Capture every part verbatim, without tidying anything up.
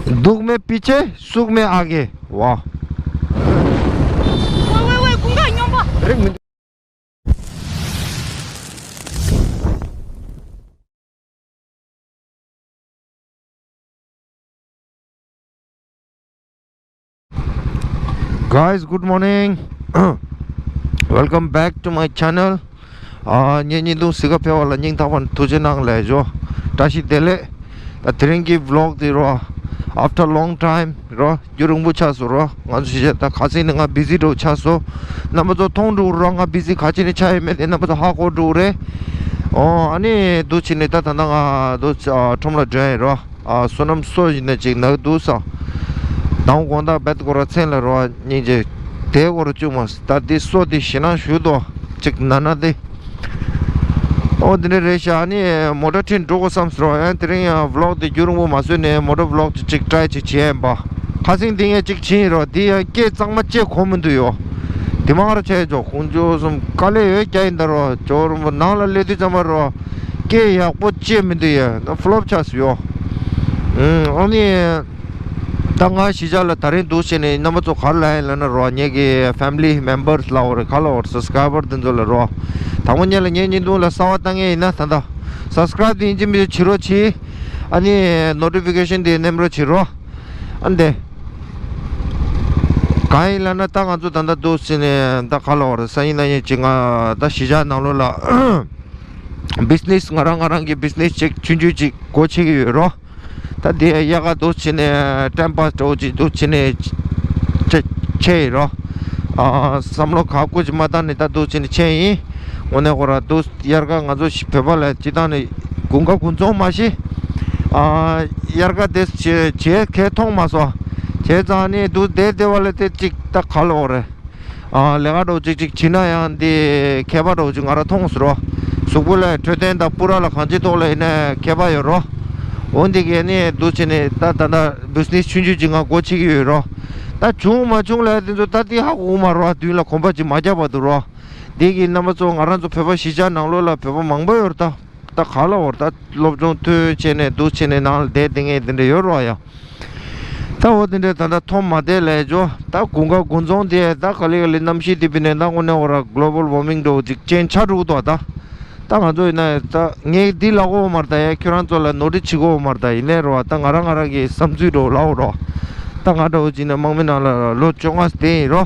दुख में पीछे, सुख में आगे। वाह।喂喂喂，公干娘吧。 Guys, good morning. Welcome back to my channel. ཨ་ངེད་གཉིས་དུང་སི་ཀ་ཕེ་བ་ལ་སྙིང་ཐག་པ་ནས་ཐུགས་རྗེ་གནང་ལས་ཞོ། བཀྲ་ཤིས་བདེ་ལེགས། ད་དེ་རིང་གི་vlog དེ་རོ། After long time རོ། རྒྱུན་རིང་པོ་ཆགས་སོང་རོ། ང་ཚོ་ཤེས་བྱ་ད་ཁ་སང་ནས་ང་བི་ཟི་འགྲོ་ཆགས་སོང་། རྣམ་པ་ཚོ་མཐོང་འགྲོ་རོ། ང་བི་ཟི་ག་ཅི་ནས་ཆགས་ཡོད་མེད་དེ་རྣམ་པ་ཚོ་ཧ་གོ་འགྲོ་རེད། ཨོ་ཨ་ནི་འདུག་བྱས་ནས་ད་ད་ལྟ་ང་འདུག་ཨ་ཁྲོམ་ལ་འགྲོ་ཡིན་རོ། ཨ་བསོད་ནམས་གསོ་བཞིན་ནས་ཅིག་ནག་འདུག་ས། དང་དགོང་དག་བེད་སྐོར་མཚན་ལ་རོ་སྙིང་རྗེ། དེའི་སྐོར་བཅུག་མ་ད་འདི་གསོ་འདི་ཞེད་སྣང་ཞུ་དོ། ཅིག་ན་ན་དེ། ཨོ་དེ་འདྲ་རེད་ཤག་ཨ་ནི་མོ་ཊ་ཁྲིད་འགྲོ་དགོས་བསམ་སོང་། ཨ་དེ་རིང་ཡང་vlog དེ་རྒྱུན་རིང་པོ་མ་བཟོས་ནས་མོ་ཊ་vlog དེ་ཅིག་try ཅིག་བྱས་ཡིན་པ། ཁ་སང་དེ་ངས་ཅིག་བྱིན་ཡིན་རོ། དེ་ཡང་སྐད་གཙང་མ་བཅད་གོ་མི་འདུག་ཡོ། དེ་མ་ཧར་བྱས་ཇོ་ཁོང་ཇོ་གསུམ་དཀའ་ལས་ཡོད་རྒྱ་ཡིན་ད་རོ། ཇོ་རུ་མོ་ནང་ལ་སླེབས་དུས་ཙམ་པ་རོ། སྐད་ཡག་པོ་བཅད་མི་འདུག་ཡ། ད་flop ཆགས་སོང་ཡོ། ཨ་ནི། ད་ང་གཞིས་ཆགས་ལ་ད་རིང་འདུག་བྱས་ནས་རྣམ་པ་ཚོ་ག་རེ་ལབ་ཡིན་ལབ་ན་རོ། ངེད་ཀྱི་family members ལབ་དགོས་རེད་ག་ལབ་དགོས་རེད། subscriber དེ་ཚོ་ལ་རོ། དང་པོ་ཉིད་ལ་ངའི་བརྙན་ཐུང་ལ་གསར་པ་བཏང་མཁན་ཡིན་ན་ད་ལྟ་subscribe དེ་ཡིན་གཅིག་མིན་གཅིག་བྱེད་རོགས་གྱིས། ཨ་ནི་notification དེ་ནེམ་རོགས་བྱེད་རོགས། ཨ་འདི། གང་ཡིན་ལབ་ན་ད་ང་ཚོ་ད་ལྟ་འདུག་བྱས་ནས་ད་ག་ལབ་དགོས་རེད། སང་ཉིན་གནངས་ཉིན་གཅིག་ང་ད་གཞིས་ཆགས་ནང་ལོགས་ལ་business ང་རང་ང་རང་གི་business ཅིག་ཆུང་ཆུང་ཅིག་སྒོ་ཕྱེ་གི་ཡོད་རོ། ད་དེ་དབྱར་ཁ་འདུག་བྱས་ནས་time pass འདྲ་བོ་ཅིག་འདུག་བྱས་ནས་ཆ་ཆད་ཡིན་རོ། ཨ་བསམ་བློ་ག་ཀུ་ཅིག་མ་བཏང་ནས་ད་འདུག་བྱས་ནས་ཆད་ཡིན། དངོས་གནས་ཁོ་ར་འདུག་དབྱར་ཁ་ང་ཚོ་བོད་པ་ལ་སྤྱི་བཏང་ནས་དགུན་ཁ་དགུན་ཚོང་མ་ཤེས། ཨ་དབྱར་ཁ་དེ་བྱེད་བྱེད་གས་མཐོང་མ་སོང་། བྱས་ཙང་ནས་འདུག་བསྡད་བསྡད་པ་ལ་དེ་ཅིག་ད་ག་ལབ་དགོས་རེད། ཨ་ལས་ཀ་འདྲ་བོ་ཅིག་ཅིག་བྱེད་ན་ཡང་འདི་ཁྱད་པར་འདྲ་བོ་ཅིག་ང་རང་མཐོང་ཟེར་རོ། གཟུགས་པོ་ལ་འཕྲོད་བསྟེན་དང་སྤུ་ར་ལ་གང་ཅིའི་ཐོག་ལ་ཡིན་ན་ཁྱད་པར་ཡོད་རོ། འོ་འདི་གས་ནི་འདུག་བྱས་ནས་ད་ད་ལྟ་business ཆུང་ཆུང་ཅིག་ང་སྒོ་ཕྱེ་གི་ཡོད་རོ། ད་བྱུང་མ་བྱུང་ལ་དེ་ཚོ་ད་འདི་ཧ་གོ་མ་རོ། མདུན་ལ་གོམ་པ་ཅིག་མ་རྒྱབ་བར་དུ་རོ། འདི་གི་རྣམ་པ་ཚོ་ང་རང་ཚོ་བོད་པ་གཞིས་ཆགས་ནང་ལོགས་ལ་བོད་པ་མང་པོ་ཡོད་རེད་ད། ད་ག་ལ་བར་ད་སློབ་སྦྱོང་ཐོན་བྱས་ནས་འདུག་བྱས་ནས་ནང་ལ་བསྡད་བསྡད་མཁན་དེ་འདྲ་ཡོད་རོགས་ཡ། ད་འོ་དེ་འདྲས་ད་ལྟ་མཐོང་མ་བསྡད་ལས་ཇོ། ད་དགུན་ཁ་དགུན་ཚོང་དེ་ད་ག་ལེ་ག་ལེ་གནམ་གཤིས་དེ་བི་ནས་ད་དངོས་གནས་འོ་ར་global warming འགྲོ་འཇིག་ཅན་ཆགས་འགྲོ་གི་འདུག་ད་ད་ང་ཚོ་ཡིན་ན་ད་ངས་འདི་ལབ་དགོས་མ་རེད། ད་ཡ་ཁྱོད་རང་ཚོ་ལ་ནོར་འཁྲུལ་བྱེད་དགོས་མ་རེད། ད་ཡིན་ནའི་རོ་ད་ང་རང་ང་རང་གི་བསམ་ཚུལ་འགྲོ་ལབ་རོ། ད་ང་འདྲ་བོ་ཅིག་ན་དམག་མི་ནང་ལ་ལོ་བཅོ་ལྔ་བསྡད་ཡིན་རོ།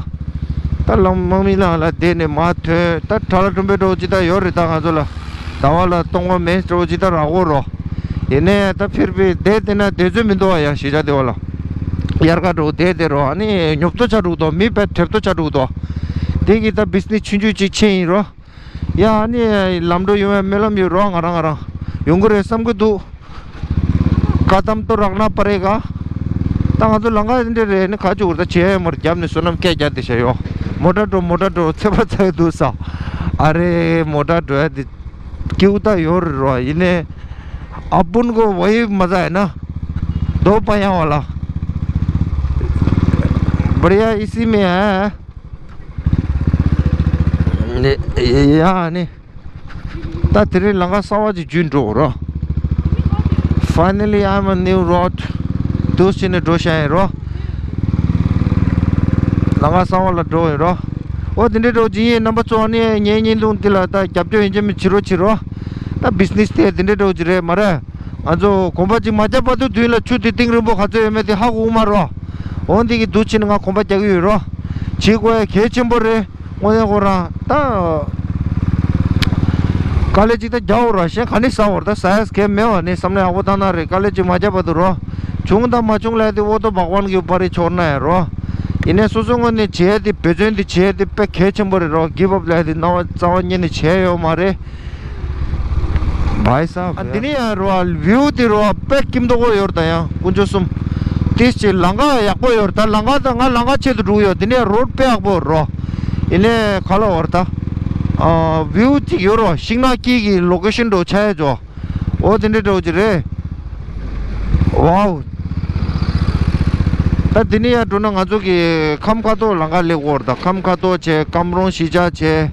ད་ལམ་དམག་མི་ནང་ལ་བསྡད་ནས་མ་ཐོན། ད་ཁྲ་ལ་ཁྲོམ་པའི་འགྲོ་ཅི་ད་ཡོད་རེད། ད་ང་ཚོ་ལ་ཟླ་བ་ལ་སྟོང་པ་མེད་འགྲོ་ཅི་ད་རག་གོ་རོ། ཡིན་ནའི་ད་ཕིར་བི་བསྡད་བསྡད་ན་བསྡད་ཚོད་མི་འདུག་བ་ཡ། གཞིས་ཆགས་དེ་བ་ལ་དབྱར་ཁ་འགྲོ་བསྡད་བསྡད་རོ། ཨ་ནི་ཉོབ་ཏོ་ཆགས་འགྲོ་འདུག་མི་བས་གྲེབ་ཏོ་ཆགས་འགྲོ་འདུག་དེ་གི་ད་བི་ཛི་ནེ་སི་ཆུང་ཆུང་ཅིག་ཕྱེ་ཡིན་རོ། ཡ་ཨ་ནི་ལམ་འགྲོ་ཡོང་བའི་སྨོན་ལམ་ཡོད་རོ། ང་རང་ང་རང་ཡོང་གི་རེད་བསམ་གི་འདུག་ཀ་དམ་ཏོ་རག་ན་པ་རེ་ག་ད་ང་ཚོ་ལང་ཀ་འདི་འདྲ་རེད་ནི་ག་ཅུ་གུར་ད་བྱེད་ཡ་མར་རྒྱབ་ནས་བསོད་ནམས་སྐད་རྒྱག་དེ་བྱས་ཡོ། མོ་ཊ་འགྲོ་མོ་ཊ་འགྲོ་ཚེ་བ་ཚ་གི་འདུག་ས། ཨ་རེ་མོ་ཊ་འགྲོ་ཡ་དེ་སྐྱིད་པོ་ད་ཡོད་རེད་རོ། ཡིན་ནའི་ཨ་སྤུན་གོ་བ་ཡི་མ་ཚ་ཡ་ན་དོ་པ་ཡང་བ་ལ་བར་ཡ་ཨི་སི་མེ་ཨ་ནི་ཡ་ནི། ད་དེ་རིང་ལམ་ཁ་གསར་པ་ཅིག་བརྒྱུད་འགྲོ་རོ། Finally I'm a new road. འདུག་སེ་ནས་འགྲོ་བཞག་ཡིན་རོ། ལམ་ཁ་གསར་པ་ལ་འགྲོ་ཡིན་རོ། འོ་དེ་འདྲའི་འགྲོ་ཅིག་ཡིན། རྣམ་པ་ཚོ་ནི་ངའི་བརྙན་ཐུང་འདི་ལ་ད་རྒྱབ་སྐྱོར་ཡིན་གཅིག་མིན་གཅིག་བྱེད་རོགས་བྱེད་རོ། ད་བི་ཛི་ནེ་སི་དེ་དེ་འདྲའི་འགྲོ་ཅིག་རེད་མ་རེད། ང་ཚོ་གོམ་པ་གཅིག་མ་རྒྱབ་བར་དུ་མདུན་ལ་ཆུ་དེ་གཏིང་རིང་པོ་ག་ཚོད་ཡོད་མེད་དེ་ཧ་གོ་གི་མ་རོ། འོ་འདི་གི་འདུག་སེ་ནས་ང་གོམ་པ་རྒྱག་གི་ཡོད་རོ། བྱེད་དགོས་ཡ་གལ་ཆེན་པོ་རེད། དངོས་གནས་ཁོ་རང་ད་དཀའ་ལས་ཅིག་ད་རྒྱག་འོ་ར། གཞན་ག་ནས་ཟ་འོ་ར། ད་ཟ་ཡ་གལ་མེད་བ་ནས་བསམ་བློ་ཡག་པོ་བཏང་ན་རེད། དཀའ་ལས་ཅིག་མ་རྒྱབ་བར་དུ་རོ། བྱུང་དང་མ་བྱུང་ལབ་ཡ་དེ་འོ་དོ་བག་ཝན་གི་པར་རི་ཆོར་ན་ཡ་རོ། ཡིན་ནའི་སོ་སོ་ངོས་ནས་བྱེད་ཡ་དེ་འབད་བརྩོན་དེ་བྱེད་ཡ་དེ་དཔེ་གལ་ཆེན་པོ་རེད་རོ། གིབ་ཨབ་ལབ་ཡ་དེ་རྣ་བ་རྩ་བ་ཉིད་ནས་བྱེད་ཡ་ཡོད་མ་རེད། བྷའི་སཱབ། ཨ་འདི་ནི་ཡང་རོ་ཨ་བིའུ་དེ་རོ་ཨ་དཔེ་སྐྱིད་མདོག་པོ་ཡོད་རེད། ད་ཡང་དཀོན་མཆོག་གསུམ་ཏིས་ཅིག་ལམ་ཁ་ཡག་པོ་ཡོད་རེད། ད་ལམ་ཁ་ད་ང་ལམ་ཁ་ཆེད་དུ་འགྲོ་གི་ཡོད། དེ་ནས་རོ་ཌི་དཔེ་ཡག་པོ་རོ། ཡིན་ནའི་ག་ལ་བར་ད་ཨ་བིའུ་ཅིག་ཡོད་རོ། ཤིང་ནགས་དཀྱིལ་གྱི་ལོ་ཀེ་ཤན་འགྲོ་ཆ་ཡ་ཅོ། འོ་དེ་འདྲའི་འགྲོ་ཅིག་རེད། ཝའོ། ད་དེ་ནས་ཡར་འགྲོ་ན་ང་ཚོ་གི་ཁམས་ཁ་ཐོག་ལམ་ཁ་སླེབས་ཀྱི་ཡོད་རེད། ད་ཁམས་ཁ་ཐོག་བྱས་ཀམ་རོང་གཞིས་ཆགས་བྱས།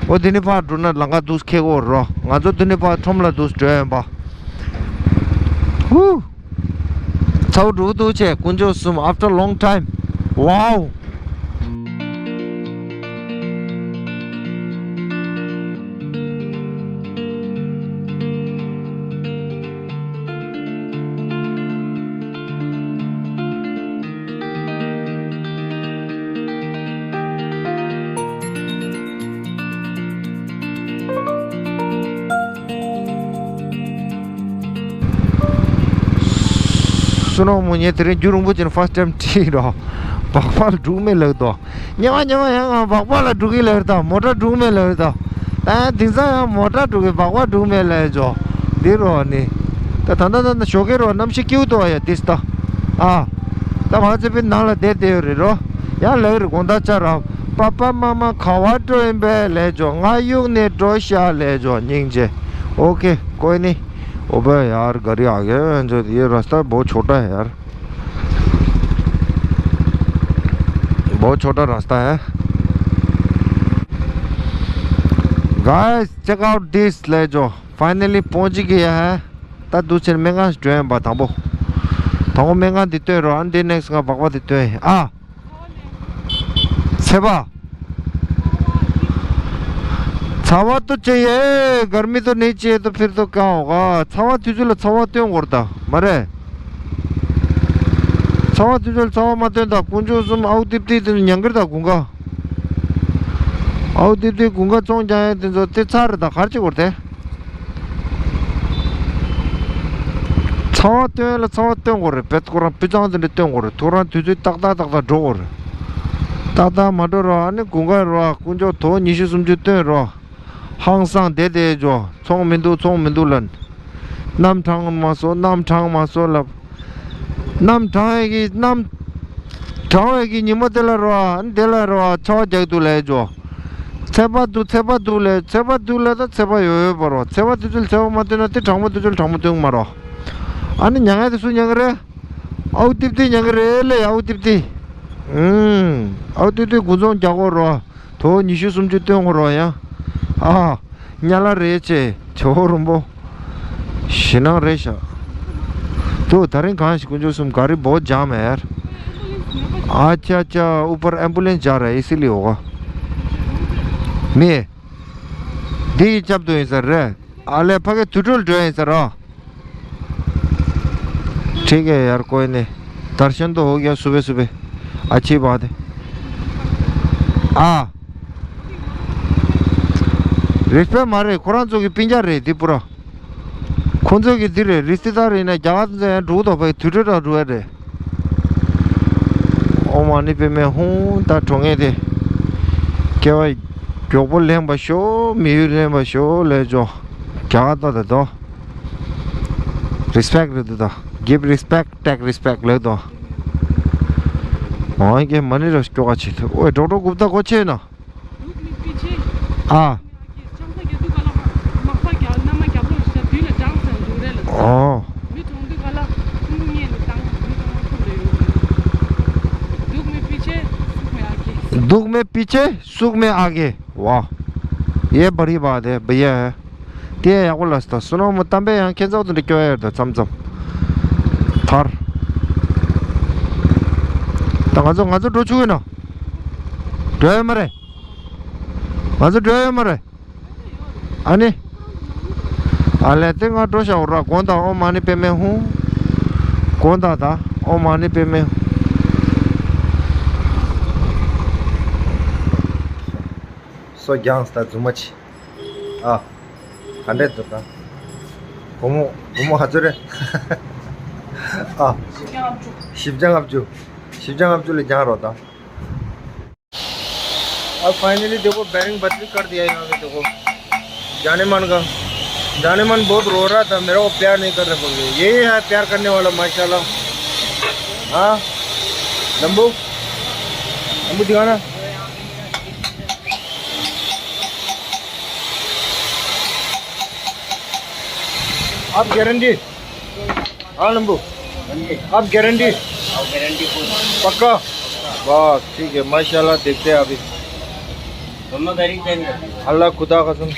འོ་དེ་ནས་ཕར་འགྲོ་ན་ལམ་ཁ་འདུག་སེ་འཁེལ་གྱི་ཡོད་རེད་རོ། ང་ཚོ་དེ་ནས་ཕར་ཁྲོམ་ལ་འདུག་སེ་འགྲོ་ཡ་ཡིན་པ། ཧུ། ཐའོ་འགྲོ་འདུག་ཆེ་དཀོན་མཆོག་གསུམ། After long time. Wow. སུ་ནོ་མོ་ངས་དེ་རིང་རྒྱུན་རིང་པོ་ཅིག་ནས་first time ཁྲིད་རོགས། སྦག་སྦག་ལ་འགྲོ་གི་མེད་ལབ་འདུག་ཉི་མ་ཉི་མ་ཡང་ང་སྦག་སྦག་ལ་འགྲོ་གི་ལབ་རེད་ད། མོ་ཊ་འགྲོ་གི་མེད་ལབ་རེད་ད། ཨ་དེང་སང་ཡང་མོ་ཊ་འགྲོ་གི་སྦག་སྦག་འགྲོ་གི་མེད་ལབ་ཅོ། འདི་རོ་ནི། ད་ད་ད་ད་ཞོགས་ཀས་རོ་གནམ་གཤིས་སྐྱིད་པོ་འདུག་ཨ་ཡ་དེ་སྟ། ཨ། ད་ང་ཚོ་པའི་ནང་ལ་བསྡད་བསྡད་ཡོད་རེད་རོ། ཡང་ལབ་རེད་དགོང་དག་ཅག་ར། पापा मम्मा कहाँ जाएंगे ले जो। ང་གཡུག་ནས་འགྲོ་ཤག་ले जो སྙིང་རྗེ། ओके कोई नहीं। अबे यार गाड़ी आ गया जो, ये रास्ता बहुत छोटा है यार। बहुत छोटा रास्ता है। Guys, check out this ले जो। Finally पहुंच गया है। ད་འདུག་ཕྱིར་སྨན་ཁང་ཞིག་འགྲོ་ཡིན་པ། དང་པོ། དང་པོ་སྨན་ཁང་འདི་སྟོན་རོགས། ཨ་འདི་next ང་སྦག་སྦག་འདི་སྟོན་ཡིན་ཨ། ཚ་བ། ཚ་བ་तो चाहिए, गर्मी तो नहीं चाहिए तो फिर तो क्या होगा? ཚ་བ་དུས་ཚོད་ལ་ཚ་བ་སྟོན་དགོས་རེད་ད། མ་རེད། ཚ་བ་དུས་ཚོད་ལ་ཚ་བ་མ་སྟོན་ད། དཀོན་མཆོག་གསུམ། ཨའུ་ཏིབ་ཏི་དེ་ཉང་གིར་ད་དགུན་ཁ། ཨའུ་ཏིབ་ཏི་དགུན་ཁ་ཚོང་རྒྱག་ཡ་དེ་ཚོ་དེ་ཚར་རེད་ད། ག་རེ་བྱེད་དགོས་རེད་དེ། ཚ་བ་སྟོན་ལ་ཚ་བ་སྟོན་དགོས་རེད། བེད་ཁོ་རང་སྤུས་གཙང་དེ་འདྲ་སྟོན་དགོས་རེད། ཐོ་རངས་དུས་ཚོད་ཏག་ཏག་ཏག་ཏག་འགྲོ་དགོས་རེད། ཏག་ཏག་མ་འགྲོ་རོགས། ཨ་ནི་དགུན་ཁ་རོགས། དཀོན་མཆོག་དོ་ཉི་ཤུ་སུམ་ཅུ་སྟོན་རོགས། ཧང་སང་བསྡད་བསྡད་འཇོ། ཚོང་མི་འདུག་ཚོང་མི་འདུག་ལབ། གནམ་གྲང་མ་སོང་། གནམ་གྲང་མ་སོང་ལབ། གནམ་གྲང་ཡས་ཀྱི་གནམ། གྲང་བའི་གི་ཉི་མ་དེ་ལ་རོ། ཨ་ནི་དེ་ལ་རོ་ཆར་པ་རྒྱག་འདུག་ལབ་ཡས་འཇོ། ཚད་པ་འདུག་ཚད་པ་འདུག་ལབ། ཚད་པ་འདུག་ལབ་ད་ཚད་པ་ཡོད་ཡོད་པ་རོ། ཚད་པ་དུས་ཚོད་ཚད་པ་མ་སྟོན་ན་དེ་གྲང་མོ་དུས་ཚོད་གྲང་མོ་སྟོན་གི་མ་རོ། ཨ་ནི་མྱ་ངན་དེ་སུ་མྱ་ངན་རེད། ཨའུ་ཏིབ་ཏི་མྱ་ངན་རེད་ལེ། ཨའུ་ཏིབ་ཏི། ཨུམ། ཨའུ་ཏིབ་ཏི་དགུན་ཚོང་རྒྱག་གོ་རོ། དོ་ཉི་ཤུ་སུམ་ཅུ་སྟོན་དགོས་རོགས་ཡ། ཨ། ཉ་ལ་རེད་ཅེ། ཇོ་བོ་རིན་པོ། ཞེད་སྣང་རེད་ཤག་དོ་ད་རིང་གང་ཞིག་དཀོན་མཆོག་གསུམ། गाड़ी बहुत जाम है यार। अच्छा अच्छा, ऊपर एम्बुलेंस जा रहा है इसीलिए होगा। མེད། འདི་ཡི་རྒྱབ་ཏུ་ཡིན་ས་རེད། ཨ་ལས་ཕ་གི་དུད་འགྲོ་འགྲོ་ཡིན་ས་རོ། ठीक है यार, कोई नहीं। दर्शन तो हो गया सुबह सुबह। अच्छी बात है। ཨ། རེད་པས་མ་རེད། ཁོ་རང་ཚོ་གི་སྤུན་ཀྱག་རེད་འདི་པུ་ར། ཁོ་ཚོ་གི་འདི་རེད། རི་སི་ཏཱ་རེད་ན་རྒྱ་གར་ཚོ་ཡང་འགྲོ་དོ་བའི་དུས་ཚོད་དང་འགྲོ་ཡ་རེད། ཨོཾ་མ་ཎི་པདྨེ་ཧཱུྃ། ད་འགྲོ་ངེས་ཏེ། སྐྱེ་བ་མགྱོགས་པོ་ལེན་པ་ཤོག་མི་ཡུལ་ལེན་པ་ཤོག་ལས་ཇོ། རྒྱ་གར་ཏོ་དེ་དོ། Respect རེད་འདུག་ད། Give respect, take respect ལབ་དོ། འོ་ཀྱེ་མ་ཎི་ར་སྐྱོ་ག་ཆེ་ཐུ། ཨོའི་ཌོག་ཊར་གུཔ་ཏ་གོ་ཆེ་ན། ཨ། ཨོ། दुख में पीछे सुख में आगे। वाह। ये बड़ी बात है भैया। དེ་ཡག་པོ་ལ་སྟ། སུ་ནོ་མོ་གཏམ་དཔེ་ཡང་ཁྱེད་ཚོ་དེ་འདྲ་སྐྱོ་ཡ་ཡོད་ད་མཚམས་མཚམས། ཐར། ད་ང་ཚོ་ང་ཚོ་འགྲོ་ཆུག་ཡིན་ནོ། འགྲོ་ཡ་མ་རེད། ང་ཚོ་འགྲོ་ཡ་མ་རེད། ཨ་ནི། ཨ་ལས་དེ་ང་འགྲོ་ཤག་ར། དགོངས་དག་ཨོཾ་མ་ཎི་པདྨེ་ཧཱུྃ། དགོངས་དག་ད་ཨོཾ་མ་ཎི་པདྨེ་ཧཱུྃ། སོ་རྒྱངས་ད་རྫུན་མ་ཆེ། ཨ། ག་འདྲས་འདུག་ད། སྒོར་མོ་སྒོར་མོ་ག་ཚོད་རེད། ཨ། བཞི་བརྒྱ་ལྔ་བཅུ། བཞི་བརྒྱ་ལྔ་བཅུ་ལ་རྒྱང་རོགས་དང་། अब फाइनली देखो, बेरिंग बदली कर दिया यहाँ पे। देखो, जानेमन का, जानेमन बहुत रो रहा था, मेरे को प्यार नहीं कर रहा बोल के। ये है प्यार करने वाला, माशाल्लाह। हाँ, लंबू, लंबू दिखाना। आप गारंटी? हाँ लंबू, आप गारंटी? पक्का? बस ठीक है, माशाल्लाह, देखते हैं अभी। अल्लाह खुदा कसम।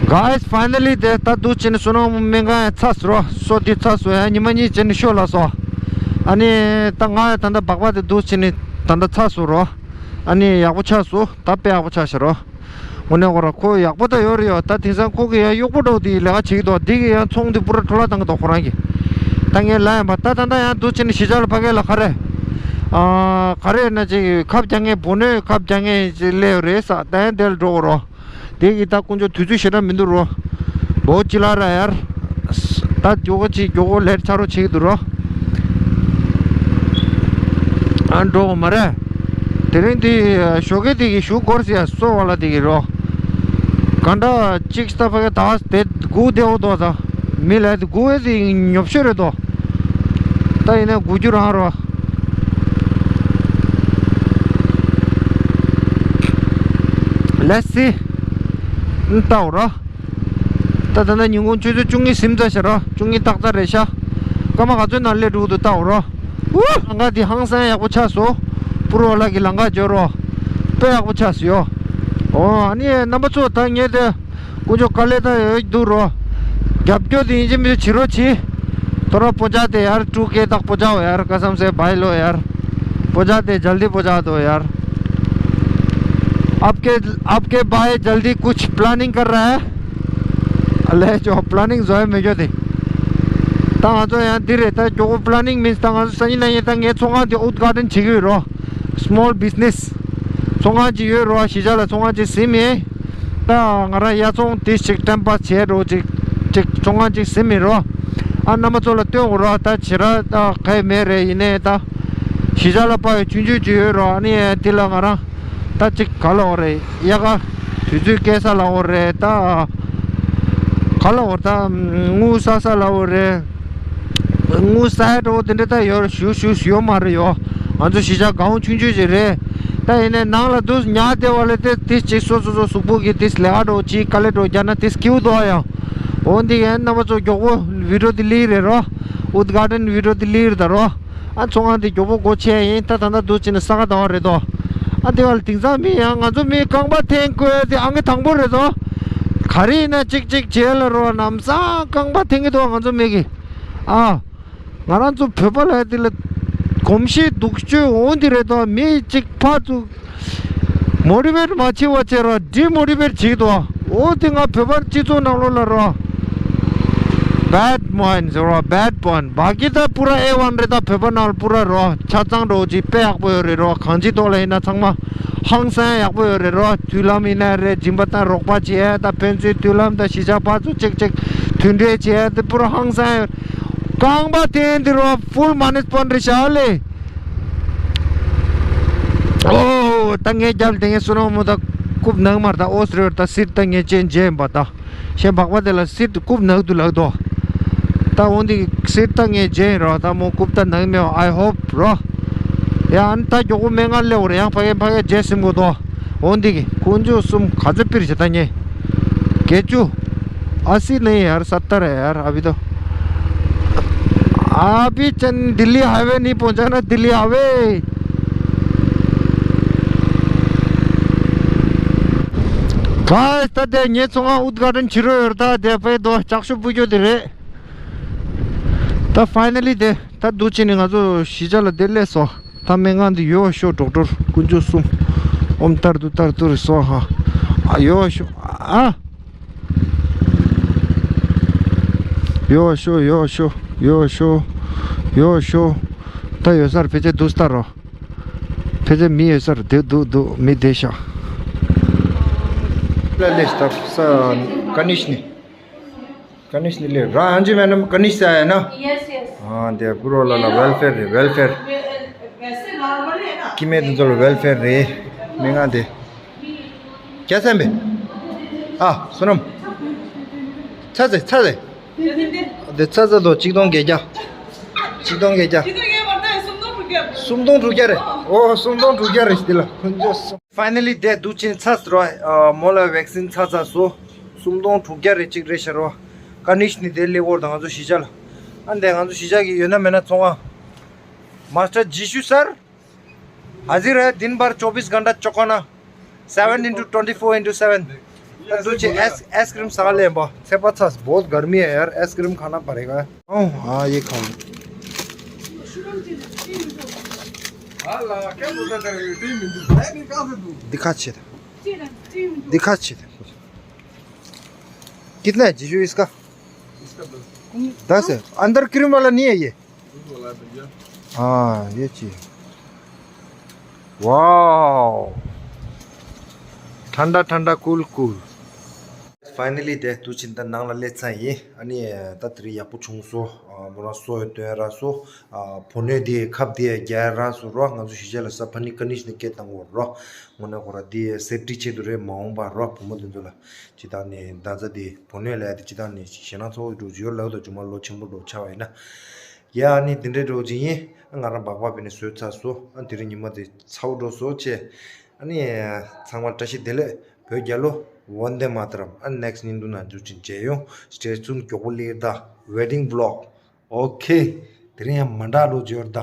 Guys, finally དེ་ད་འདུག་ཕྱིན་སུ་ནོ་མོ་སྨན་ཁང་ཡང་ཚར་སོང་། སོ་དེ་ཚར་སོང་། ཡང་ཉི་མ་གཉིས་ཕྱིན་ཤོ་ལ་སོ། ཨ་ནི་ད་ང་ད་ལྟ་སྦག་སྦག་དེ་འདུག་བྱས་ནས་ད་ལྟ་ཚར་སོང་རོ། ཨ་ནི་ཡག་པོ་ཆགས་སོང་། ད་དཔེ་ཡག་པོ་ཆགས་ཤག་རོ། དངོས་གནས་ཁོ་ར་ཁོ་ཡག་པོ་ད་ཡོད་རེད་ཡོ། ད་དེང་སང་ཁོ་གི་ཡ་གཡོག་པོ་འདྲ་བོ་དེ་ལས་ཀ་བྱེད་ཀྱི་འདུག་འདི་གི་ཡང་ཚོང་དེ་པུ་ར་འཕྲོ་བརླག་བཏང་གི་འདུག་ཁོ་རང་གིས། ད་ངས་ལབ་ཡིན་པ། ད་ད་ལྟ་ཡང་འདུག་བྱས་ནས་གཞིས་ཆགས་ལ་ཕ་གི་ལ་ག་རེ། ཨ། ག་རེ་ཡིན་ན་ཅིག་ཁབ་རྒྱག་མཁན། སྦུག་ནས་ཁབ་རྒྱག་མཁན་ཅིག་སླེབས་ཡོད་རེད་ཟེར། ད་ཡང་དེ་ལ་འགྲོ་དགོས་རོ། དེ་གི་ད་དཀོན་མཆོག་དུས་ཚོད་ཞེ་དྲག་མི་འདུག་རོ། འོ་ཅི་ལ་ར་ཡར། ད་མགྱོགས་པོ་ཅིག་མགྱོགས་པོ་ལེ་ཊི་ཆགས་རོགས་བྱེད་ཀྱི་འདུག་རོ། ཨ་འགྲོ་མ་རེད། དེ་རིང་དེ་ཞོགས་ཀས་དེ་གི་ཞུ་སྐོར་ཟེར་ཡ་སོ་བ་ལ་དེ་གི་རོ། ག་འདྲ་ཅིག་ད་ཕ་གི་ད་དེ་སྒུག་བསྡད་འོ་དོ། ད་མི་ལ་དེ་སྒུག་པའི་དེ་ཉོབ་ཤོས་རེད་དོ། ད་ཡིན་ན་སྒུག་རྒྱུ་རང་རོ། Let's see. ལྟ་འོ་རོ། ད་ད་ལྟ་ཉིན་གུང་ཆུ་ཚོད་བཅུ་གཉིས་ཟིན་ཚར་ཤག་རོ། བཅུ་གཉིས་ཏག་ཏག་རེད་ཤག་སྐར་མ་ག་ཚོད་ནང་སླེབས་འགྲོ་གི་འདུག་ལྟ་འོ་རོ། ཨུ། ལམ་ཁ་འདི་ཧང་སང་ཡག་པོ་ཆགས་སོང་། པུ་རོ་ལ་གི་ལམ་ཁ་འབྱོར་རོ། དཔེ་ཡག་པོ་ཆགས་སོང་ཡོ། འོ་ཨ་ནི་རྣམ་པ་ཚོ་ད་ངས་དེ། དཀོན་མཆོག་དཀའ་ལས་ད་ཡོད་འདུག་རོ། རྒྱབ་སྐྱོར་དེ་ཡིན་གཅིག་མིན་གཅིག་བྱེད་རོགས་གྱིས། थोड़ा पहुंचा दे यार, टू के तक पहुंचाओ यार, कसम से भाई लोग यार, पहुंचा दे, जल्दी पहुंचा दो यार। आपके, आपके भाई जल्दी कुछ प्लानिंग कर रहा है। ཨ་ལས་ཅོ་པི་ལ་ནིང་བཟོ་ཡ་མེད་ཅོ་དེ། ད་ང་ཚོ་ཡང་འདི་རེད། ད་མགྱོགས་པོ་པི་ལ་ནིང་མིན་ད་ང་ཚོ་སང་ཉིན་གནངས་ཉིན་ད་ངའི་ཚོང་ཁང་དེ་ཨུད་གྷ་ཌེན་བྱེད་ཀྱི་ཡོད་རོ། སི་མོལ་བི་ཛི་ནེ་སི། ཚོང་ཁང་ཅིག་ཡོད་རོ། གཞིས་ཆགས་ལ་ཚོང་ཁང་ཅིག་ཟིན་མེད། ད་ང་རང་ཡ་ཚོང་དེ་ཞིག་ཊེམ་པ་བྱས་འགྲོ་ཅིག་ཅིག་ཚོང་ཁང་ཅིག་ཟིན་མེད་རོ། ཨ་རྣམ་པ་ཚོ་ལ་སྟོན་དགོས་རོ། ད་བྱེད་ར་ད་ག་ཡི་མེད་རེད། ཡིན་ནའི་ད་གཞིས་ཆགས་ལ་དཔའ་བའི་ཆུང་ཆུང་ཅིག་ཡོད་རོ། ཨ་ནི་དེ་ལ་ང་རང་ད་ཅིག་ག་ལ་འོ་རེད། དབྱར་ཁ་དུས་ཚོད་སྐྱེལ་ས་ལ་འོ་རེད། ད་ག་ལ་འོ་ད་དངུལ་བསགས་ས་ལ་འོ་རེད། དངུལ་བསགས་འགྲོ་དེ་འདྲ་ད་ཡོད་ཞུ་ཞུ་ཡོད་མ་རེད་ཡོ། ང་ཚོ་གཞིས་ཆགས་གང་ཆུང་ཆུང་ཞིག་རེད། ད་ཡིན་ནའི་ནང་ལ་འདུག་ཉལ་བསྡད་པ་ལས་དེ་དེ་ཅིག་སོ་སོ་སོ་གཟུགས་པོ་གི་དེ་ལས་ཀ་འགྲོ་ཅིག་དཀའ་ལས་འགྲོ་རྒྱག་ན་དེ་སྐྱིད་པོ་འདུག་ཨ་ཡང་། འོ་འདི་ཡན་རྣམ་པ་ཚོ་མགྱོགས་པོ་བི་ཌི་ཡོ་དེ་ལི་རེད་རོ། ཨུད་གྷ་ཌེན་བི་ཌི་ཡོ་དེ་ལི་རེད་ད་རོ། ཨ་ཚོང་ཁང་དེ་མགྱོགས་པོ་སྒོ་ཕྱེ་ཡིན། ད་ད་ལྟ་འདུག་ཅིག་ནས་ས་ག་ཟླ་བ་རེད་དོ། ཨ་དེ་བ་ལ་དེང་སང་མི་ཡང་ང་ཚོ་མི་རྐང་པ་འཐེན་དགོས་དེ་ཨང་ཀི་དང་པོ་རེད་དོ། ག་རེ་ཡིན་ན་ཅིག་ཅིག་བྱེད་ལ་རོ། ལམ་སང་རྐང་པ་འཐེན་གི་འདུག་ང་ཚོ་མི་གི། ཨ། ང་རང་ཚོ་བོད་པ་ལ་དེ་ལ་གོམས་གཤིས་སྡུག་ཤོས་འོ་འདི་རེད་དོ། མི་གཅིག་ཕར་ཚུར་མོ་ཊི་ཝེཊ་མ་བྱེད་པ་བྱས་རོ། ཌི་མོ་ཊི་ཝེཊ་བྱེད་ཀྱི་འདུག་འོ་དེ་ང་བོད་པ་སྤྱི་ཚོགས་ནང་ལོགས་ལ་རོ། བེཌ་པོ་ཡིན་ཟེར་རོ། བེཌ་པོ་ཡིན། བ་ཀི་ད་པུ་ར་ཨེ་ཝན་རེད། ད་བོད་པ་ནང་ལ་པུ་ར་རོ། ཆ་ཚང་འགྲོ་ཅིག་དཔེ་ཡག་པོ་ཡོད་རེད་རོ། གང་ཅིའི་ཐོག་ལ་ཡིན་ན་ཚང་མ་ཧང་སང་ཡག་པོ་ཡོད་རེད་རོ། མཐུན་ལམ་ཡིན་ན་རེད། སྦྱིན་པ་དང་རོགས་པ་བྱས། ད་ཕན་ཚུན་མཐུན་ལམ་དང་གཞིས་ཆགས་ཕར་ཚུར་གཅིག་གཅིག་མཐུན་འབྲེལ་བྱས། དེ་པུ་ར་ཧང་སང་ཡོད། རྐང་པ་འཐེན་འདི་རོ། ཕུལ་མ་ནི་སྤོན་རེ་ཤ་ལེ། ཨོ། ད་ངའི་རྒྱབ་དེ་ངའི་བསོད་ནམས་མོ་ད་རྐུབ་ནག་མར་ད་ཨོ་སི་རེད། ད་སིར་ད་ངའི་ཅན་ཇེ་ཡིན་པ་ད། ཤེས་པག་པ་དེ་ལ་སིར་རྐུབ་ནག་དུ་ལག་དོ། ད་འོན་ཏེ་སིར་ད་ངའི་ཇེ་ཡིན་རོ། ད་མོ་རྐུབ་ད་ནག་མེད། I hope རོ། ཡ་ཨན་ད་མགྱོགས་པོ་སྨན་ཁང་སླེབས་རེད། ཡང་ཕ་གི་ཕ་གི་ཇེ་སིམ་གོ་དོ། འོན་ཏེ་གི་དཀོན་མཆོག་གསུམ་ག་ཚོད་པིར་བྱེད་ད་ཉེ། བརྒྱད་ཅུ། अस्सी नहीं यार, सत्तर है यार अभी तो। अभी चंद दिल्ली हाईवे नहीं पहुंचा ना, दिल्ली हाईवे। गाइस, ད་དེ་ངའི་ཚོང་ཁང་ཨུད་གྷ་ཌེན་ཕྱི་རོལ་ཡོད་རེད། ད་དེ་ཕའི་དོ་ལྕགས་ཤོག་སྤུ་གྱོ་དེ་རེད། ད་ཕའི་ནལ་ལི་དེ་ད་འདུག་ཅིག་ནས་ང་ཚོ་གཞིས་ཆགས་ལ་དེ་སླེབས་སོང་། ད་སྨན་ཁང་འདི་ཡོད་ཤོ་ཌོག་ཊར་དཀོན་མཆོག་གསུམ། ཨོམ་ལྟར་དུ་ལྟར་དུ་རེ་སོ་ཧ། ཨ་ཡོད་ཤོ་ཨ། ཡོད་ཤོ་ཡོད་ཤོ་ཡོད་ཤོ་ཡོད་ཤོ། ད་ཡོད་སར་ཕལ་ཆེར་འདུག་སྟ་རོ། ཕལ་ཆེར་མི་ཡོད་སར་འདུག་འདུག་འདུག་མི་བསྡད་ཤག་ལ་ལེ་སྟབས་ས་ཀ་ནིཤ་ནི། कनिष्ठ ने ले रहा। हाँ जी मैडम, कनिष्ठ से आया ना? Yes, yes. हाँ, दे पूरा ला ला, वेलफेयर रे, वेलफेयर। वै-, वैसे नॉर्मल है ना? कि मैं तो चलो वेलफेयर रे। महंगा दे। क्या सैम बे? आ, सुनम। छा से, छा से। दे छा से दो, चिक दोंग के क्या? चिक दोंग के क्या? चिक दोंग ये बोलता है, सुम दोंग रुक गया। सुम दोंग रुक गया रे। ओ, सुम दोंग रुक गया रे, इस दिला। फाइनली दे दु चिन छा से रो, अ, मोला वैक्सीन छा छा सो। སུམ་སྟོང་དྲུག་བརྒྱ་རེ་གཅིག་རེད་ཤག་རོ། ཀ་ནིཤ་ནི་དེ་སླེབས་འོར་དང་ང་ཚོ་གཞིས་ཆགས་ལ། ཨ་འདས་ང་ཚོ་གཞིས་ཆགས་ཀྱི་ཡོད་ན་མེད་ན་ཚོང་ཁང་། मास्टर जीशु सर हाजिर है, दिन भर चौबीस घंटा चौकाना। Seven into twenty four into seven. दूसरी आइस, आइसक्रीम साले हैं बा। छः पाँच छः, बहुत गर्मी है यार, आइसक्रीम खाना पड़ेगा। हाँ, हाँ, ये खाओ। दिखा छेद। दिखा छेद। कितना है जीजू इसका? दस है। अंदर क्रीम वाला नहीं है ये? हाँ, ये चाहिए। वाओ, ठंडा ठंडा, कूल कूल। Finally དེ་དུས་ཕྱིན་ད་ནང་ལ་སླེབས་ཚར་ཡིན། ཨ་ནི་ད་དེ་རིང་ཡག་པོ་བྱུང་སོང་། ཨ་མོ་རང་སོ་ཡོད་དོན་ར་སོ། ཨ་ཕོ་ནོས་དེ་ཁབ་དེ་རྒྱག་ར་སོ་རོ། ང་ཚོ་གཞིས་ཆགས་ལ་ས་ཕ་ནི་ཀ་ནི་ཤི་ནི་སྐད་བཏང་གོ་རོ། དངོས་གནས་ཁོ་ར་དེ་སེབ་ཊི་ཆེད་དུ་རེད། མ་འོངས་པ་རོ་བུ་མོ་དེ་ཚོ་ལ་ཇི་ལྟར་ནས་ད་ཚ་དེ་ཕོ་ནོས་ལ་དེ་ཇི་ལྟར་ནས་ཞེད་སྣང་ཚ་བོ་འགྲོ་གི་ཡོད་ལབ་དང་། ཇོ་མོ་ལོ་ཆེན་པོ་འགྲོ་ཆགས་པ་ཡིན་ན། ཡ་ཨ་ནི་དེ་འདྲའི་འགྲོ་གི་ཡིན། ང་རང་སྦག་སྦག་བྱས་ནས་བཟོས་ཚར་སོང་། ཨ་དེ་རིང་ཉི་མ་དེ་ཚ་བོ་འགྲོ་སོང་བྱས། ཨ་ནི་ཚང་མ་བཀྲ་ཤིས་བདེ་ལེགས། བོད་རྒྱལ་ལོ། ཝན་དེ་མ་ཏརམ། ཨ་next བརྙན་ཐུང་ནང་འཛུལ་ཅིང་མཇལ་ཡོང་། Stay tuned། མགྱོགས་པོ་སླེབས་ད། Wedding vlog། Okay། དེ་རིང་ཡང་མ་འདྲ་ལོ་འབྱོར་ད།